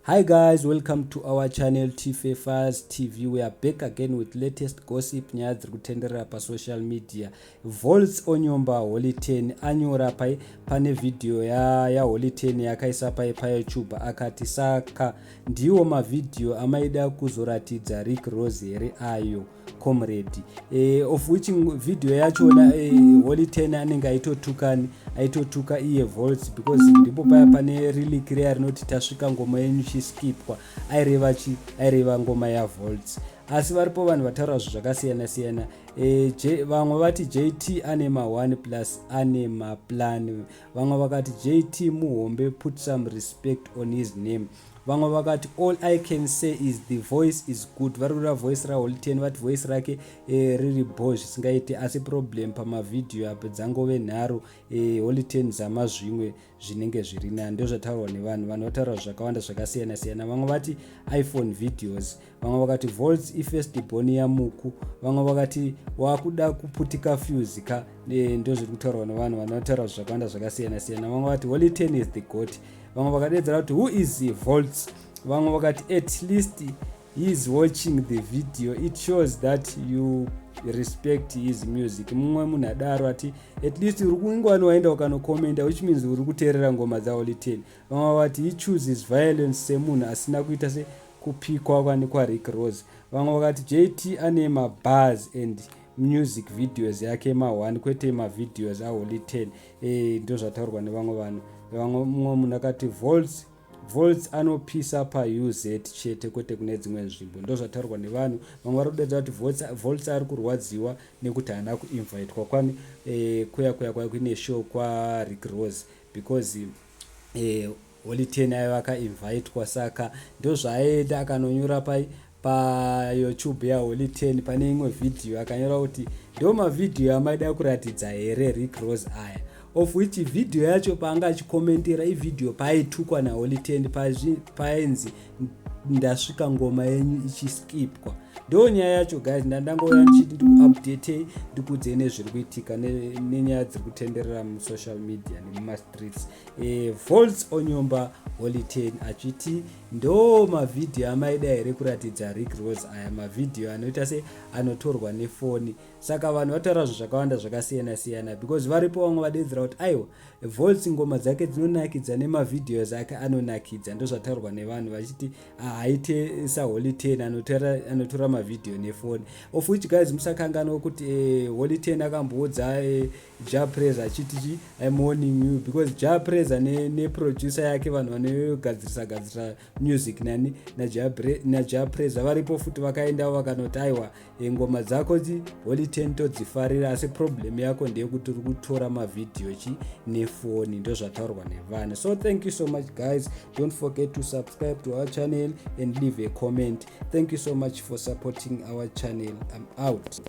Hi guys, welcome to our channel, Tfafers TV. We are back again with latest gossip, nyaya dziri kutenderera pasocial media. Volts onyomba Holy 10. Anyora pai pane vhidhiyo yaHoly 10 yakaisa pai paYouTube, akati, "Saka ndiwo mavhidhiyo amaida kuzoratidza Rick Rose here ayo, comrade?" Of which vhidhiyo yachona, Holy 10 anenge aitotukani, aitotuka iye Volts, because ndipo paya pane lyric reya rinoti, "Tasvika ngoma yenyu chiskipwa." Aireva chi? Aireva ngoma yaVolts. Asi varipo vanhu vataura zvo zvakasiyana siyana. Vamwe vati JT ane ma1 plus ane maplan. Vamwe vakati JT muhombe, put some respect on his name. Vamwe vakati, "All I can say is the voice is good." Vari kureva voice raHoly 10. Vati voice rake riri bo zvisingaiti, asi problem pamavhidhiyo apo dzangove nharo. Holy 10, zama zvimwe zvinenge zviri nani. Ndo zvataurwa nevanhu. Vanhu vataura zvakawanda zvakasiyana siyana. Vamwe vati iPhone videos. Vamwe vakati Volts ifirst born yamuku. Vamwe vakati wakuda kuputika fuse ka. Ndo zviri kutaurwa nevanhu. Vanhu vataura zvakawanda zvakasiyana siyana. Vamwe vati Holy 10 is the GOAT. Vamwe vakadedzera kuti, "Who is Volts?" Vamwe vakati, "At least he is watching the video, it shows that you respect his music." Mumwe munhu adaro ati, "At least uri kungwani waenda ukanokomenda, which means uri kuteerera ngoma dzaHoly 10." Vamwe vati he chooses violence semunhu asina kuita sekupikwa kwani kwaRick Rose. Vamwe vakati JT ane mabars and music videos yake ma1, kwete mavideos aHoly 10. Ndo zvataurwa nevamwe vanhu. Vamwe, mumwe munhu akati Volts anopisa paUZ chete, kwete kune dzimwe nzvimbo. Ndo zvataurwa nevanhu. Vamwe vari kudedza kuti Volts ari kurwadziwa nekuti haana kuinvitwa kwani kuya kuya kwaya kuine show kwaRick Rose, because Holy 10 aiva akainvitwa. Saka ndozvaaenda akanonyora pai paYouTube yaHoly 10 pane imwe vhidhiyo, akanyora kuti, "Ndo mavhidhiyo amaida kuratidza here Rick Rose aya?" Of which vhidhiyo yacho paanga achikomentera ivhidhiyo paaitukwa naHoly 10, painzi, "Ndasvika ngoma yenyu ichiskipwa." Ndo nyaya yacho, guys. Ndandangouya ndichiti ndikuupdatei, ndikuudzei nezviri kuitika nenyaya dziri kutenderera musocial media nemumastreets. Volts onyomba Holy 10 achiti, "Ndo mavhidhiyo amaida here kuratidza Rick Rose aya, mavhidhiyo anoita se anotorwa nefoni?" Saka vanhu vataura zvo zvakawanda zvakasiyana siyana, because varipo vamwe vadedzera kuti aiwa, Volts ngoma dzake dzinonakidza nemavhidhios ake anonakidza. Ndo zvataurwa nevanhu vachiti haite saHoly 10 anotora mavhidhiyo nefoni. Of which, guys, musakanganwa kuti Holy 10 akamboudza Jah Prayzah achiti chi, "I'm warning you," because Jah Prayzah neproducer yake, vanhu vanogadzirisa gadzirisa music nani naJah Prayzah varipo futi, vakaendawo vakanoti, "Aiwa, ngoma dzako dzi Holy 10 todzifarira, asi problem yako ndeyekuti uri kutora mavhidhiyo chi nefoni." Ndo zvataurwa nevanhu. So thank you so much, guys. Don't forget to subscribe to our channel and leave a comment. Thank you so much for supporting our channel. I'm out.